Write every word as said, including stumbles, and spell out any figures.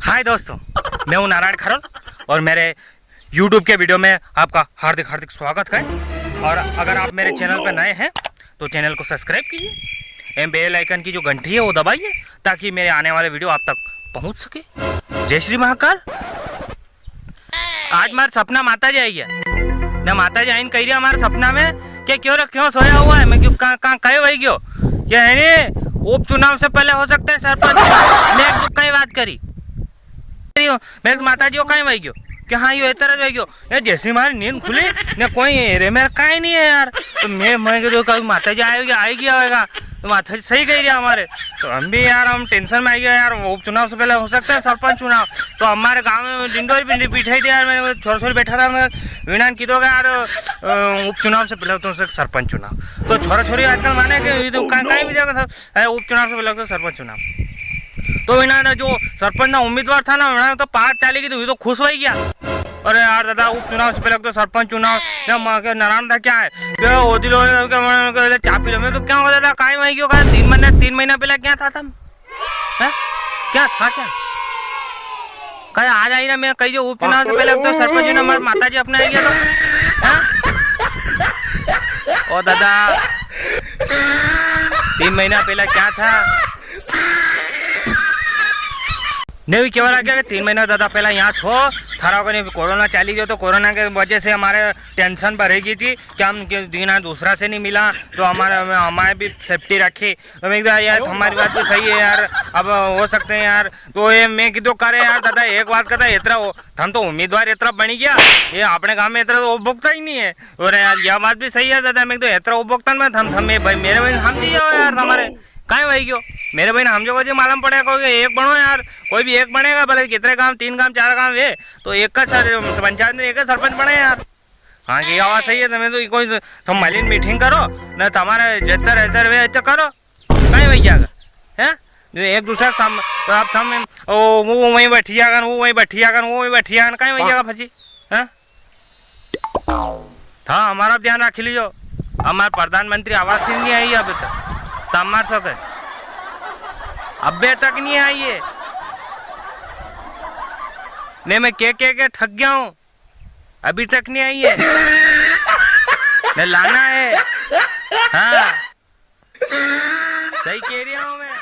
हाय दोस्तों, मैं हूं नारायण खरोल और मेरे YouTube के वीडियो में आपका हार्दिक हार्दिक स्वागत है। और अगर आप मेरे चैनल पर नए हैं तो चैनल को सब्सक्राइब कीजिए एवं बेल आइकन की जो घंटी है वो दबाइए, ताकि मेरे आने वाले वीडियो आप तक पहुंच सके। जय श्री महाकाल। आज मारे सपना माता जी आई गया। ने माता जी आईने कही रिया मारे सपना में कि क्यों रे, क्यों सोया हुआ है? मैं क्यों, कहाँ, कहाँ, कई वही गयो? क्या है ने, उपचुनाव से पहले हो सकता है सरपंच चुनाव। मैं एक दुख की बात करी। मैं तो माता जी को कई वही गयो कि हाँ, यो इतना वही गयो। ने जैसे ही मारी नींद खुली, ने कोई रे मेरा कई नहीं है यार। तो मैं, मैं तो कभी माता जी आएगी, आएगी, आएगा। तो माता जी सही कही रिया हमारे। तो हम भी यार, हम टेंशन में आ गया यार, वो उपचुनाव से पहले हो सकता है सरपंच चुनाव। तो हमारे गांव में डिंडोरी भी बिठाई दिया यार, मैंने छोरा छोरी बैठा था, मैं विनान की दो यार, अ, उपचुनाव से पहले तो सरपंच चुनाव। तो छोरा छोरी आजकल माने कि ये तो का-, कहीं भी जाएगा सर, ए, उपचुनाव से पहले तो सरपंच चुनाव। तो इन्होंने जो सरपंच ना उम्मीदवार था ना, उन्होंने तो पार चाली की, तो ये तो खुश हो ही गया। अरे यार दादा, उपचुनाव से पहले तो सरपंच चुनाव, या माँ के नारायण था क्या है? के ओदी लो, के, के, के, चापी लो। मैं तो क्या हो दादा, काई वही गयो, का तीन महीना, तीन महीना पहले क्या था तुम? हैं? क्या था क्या? कल आज आई ना, मैं कही जो उपचुनाव से पहले तो सरपंच ने मार माता जी अपने आई गया तो। हैं? ओ दादा, तीन महीना पहले क्या था? ने भी केवा लाग्या कि तीन महीना दादा पहला यहाँ थो, थारा को नहीं कोरोना चाली गयो, तो कोरोना के वजह से हमारे टेंशन बढ़ेगी थी कि हम के दीना दूसरा से नहीं मिला, तो हमारे, हमारे भी सेफ्टी रखी। तो मैं कहा, "यार, हमारी बात तो सही है यार, अब हो सकते हैं यार।" तो ये मैं कीधो, "करे यार दादा, एक बात कहता, इतना हो, हम तो उम्मीदवार इतना बनी गया, ये अपने गांव में इतना तो भुगता ही नहीं है।" और यार, यह बात भी सही है दादा, मैं तो इतना उपभोक्ता में थम, थम, ये भाई, मेरे भाई, हम जी जाओ यार, हमारे काहे भाई क्यों? मेरे भाई ने हम जो जी मालूम पड़ेगा, कोई एक बनो यार, कोई भी एक बनेगा, भले कितने गांव, तीन गांव, चार गांव है, तो एक का सर-, पंचायत में एक का सरपंच बने यार। हाँ, ये आवाज सही है, तुम्हें तो कोई, तुम मलिन मीटिंग करो, ना तुम्हारे जितना रहते रहे, इतना करो, काहे भाई जाएगा, हैं? जो एक दूसरे के सामने, अब थम, ओ, वो वहीं बैठी जाएगा, वो वहीं बैठी जाएगा, वो वहीं बैठी जाएगा, काहे भाई जाएगा फंसी, हैं? था, हमारा ध्यान रख लीजो। हमारे प्रधानमंत्री आवास ही नहीं आई अभी तक। तो हमारे सो के अबे तक नहीं आई है। ने मैं के, के, के थक गया हूँ, अभी तक नहीं आई है। ने लाना है। हाँ, सही कह रहा हूँ मैं।